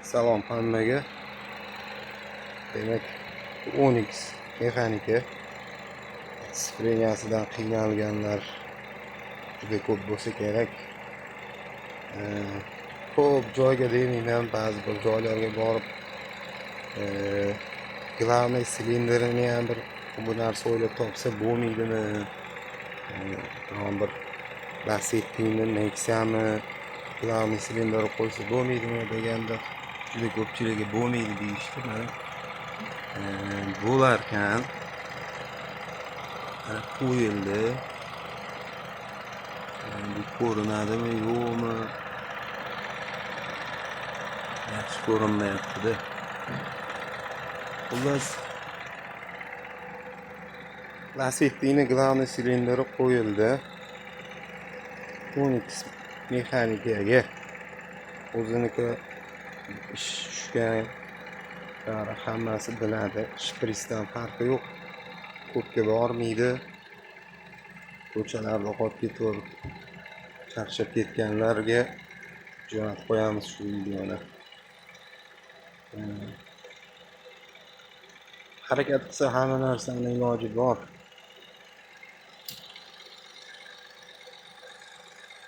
Salom hammaga. Demak, Onix mexanika сцепления sidan qiynalganlar juda ko'p bo'lsa kerak. Ko'p joyga demayman, ba'zi bir joylarga borib, главный silindrini ham bir bu narsa o'ylab topsa bo'lmaydimi? Biron bir Lasetti'ni, Nexia'mi главный silindr qo'ysa bo'lmaydimi deganda, juda ko'pchiligi bo'lmaydi deyishdi. Mana, bo'larkan. Mana, qo'yildi. Bu ko'rinadimi, yo'qmi? Yaxshi ko'rinmayapti-da. Xullas, Lasetti'ni главный silindri qo'yildi. Onix mexanikaga o'ziniki ish tushgan, bari hammasi biladi. Shprisdan farqi yo'q. Ko'pga bormaydi. Ko'chalarda qolib ketaverib charchab ketganlarga jo'natib qo'yamiz shu videoni. Harakat qilsa, hamma narsani iloji bor.